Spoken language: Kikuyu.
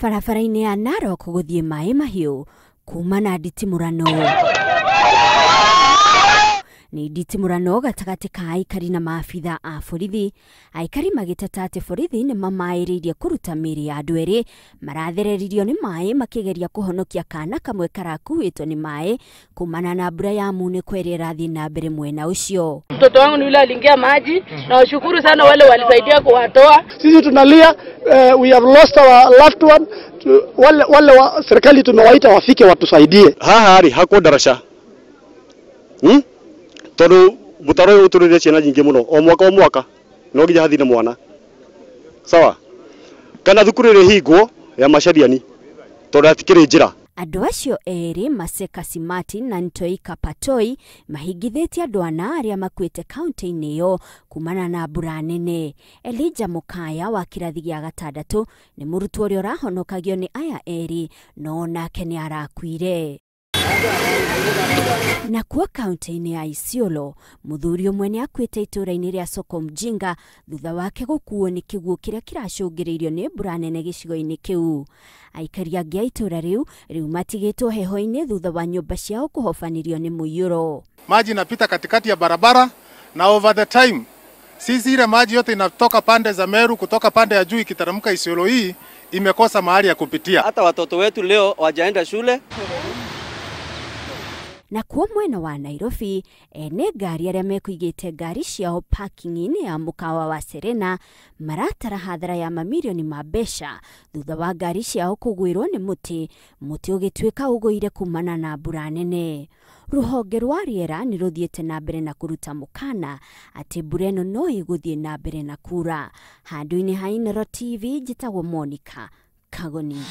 Barabara-inĩ ya Narok gũthiĩ Maĩ Mahiũ kuma na nditimũrano. Nĩ nditimũrano gatagatĩ ka aikari na maabitha a borithi. Aikari magĩteta atĩ borithi nĩ mamaĩrĩirie kũruta mĩĩrĩ ya andũ erĩ marathereririo nĩ maĩ makĩgeria kũhonokia kana kamwe karakuĩtwo nĩ maĩ kumana na mbura ya munĩko ĩrĩa ĩrathiĩ na mbere mwena ũcio. Mtoto wangu ni yule aliingia maji, na washukuru sana wale walisaidia kuwatoa. Sisi tunalia, we have lost our loved one. Wale wa serikali tumewaita wafike watusaidie. Haha rĩ hakwo ndaraca. Tondu mutaro uyu uturire ciana nyingi muno o mwaka o mwaka no nginya hathire mwana sawa kana thukuru iri hingwo ya macariani tondu atikiri njira. Andũ acio erĩ Maseka Simati na Ntoika Patoi mahingithĩtie andũ ana arĩa makuĩte kaunti-inĩ ĩyo kumana na mbura nene. Elijah Mukaya wa kĩrathi gĩa gatandatũ nĩ mũrutwo ũrĩa ũrahonokagio nĩ aya erĩ no nake nĩ arakuire. Na kuo kaunti-inĩ ya Isiolo, mũthuri ũmwe nĩ akuĩte itũũra-inĩ rĩa Soko Mjinga thutha wake gũkuo nĩ kĩguũ kĩrĩa kĩracũngĩrĩirio nĩ mbura nene gĩcigo-inĩ kĩu. Aikari angĩ a itũũra rĩu rĩu matigĩtwo heho-inĩ thutha wa nyũmba ciao kũhobanĩrio nĩ mũiyũro. Maji inapita katikati ya barabara na over the time sisi ile maji yote inatoka pande za Meru kutoka pande ya juu ikiteremka Isiolo hii imekosa mahali ya kupitia. Hata watoto wetu leo wajaenda shule. Na kuo mwena wa Nairobi, ene ngari arĩa mekuigĩte ngari ciao parking-inĩ ya mũkawa wa Serena maratara hathara ya mamirioni ma mbeca thutha wa ngari ciao kũgwĩrwo nĩ mũtĩ, mũtĩ ũgĩtuĩka ũgũire kumana na mbura nene. Rũhonge rwa rĩera nĩ rũthiĩte na mbere na kũruta mũkana atĩ mbura ĩno no ĩgũthiĩ na mbere na kura. Handũ-inĩ ha Inooro TV njĩtagwo Monica Kagoni.